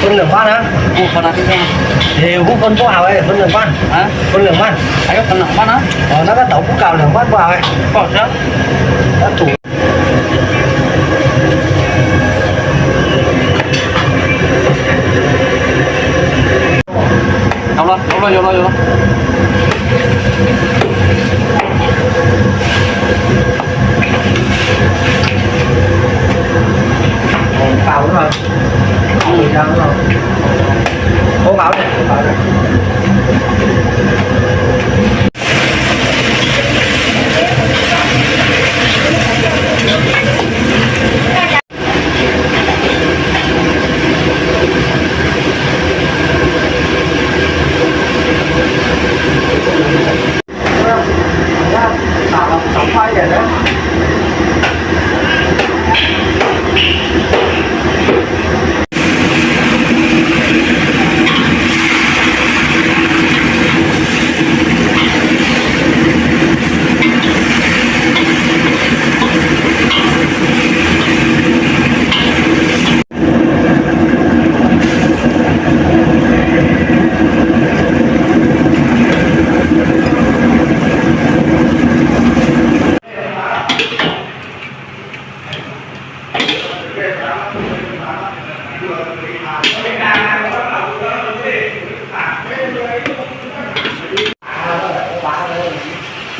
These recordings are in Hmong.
Phân lửng bát hả? Ồ, phần nào tiếp theo? Thì hút phân bố hào ấy, phân lửng bát. Hả? Phân lửng bát. Ấy, phần lửng bát hả? Ờ, nó bắt đầu hút cào lửng bát bố hào ấy. Có chứ? Đã tủ. Đóng lo, đóng lo, đóng lo, đóng lo. Ồ, cào đúng rồi. Ồ, cào đúng rồi. Ố cáo này, ố cáo này.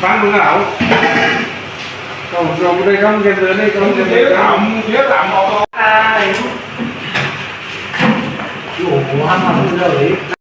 Bán mưa ảo. Còn rồi đây không, cái giờ đây không, cái giờ đây không.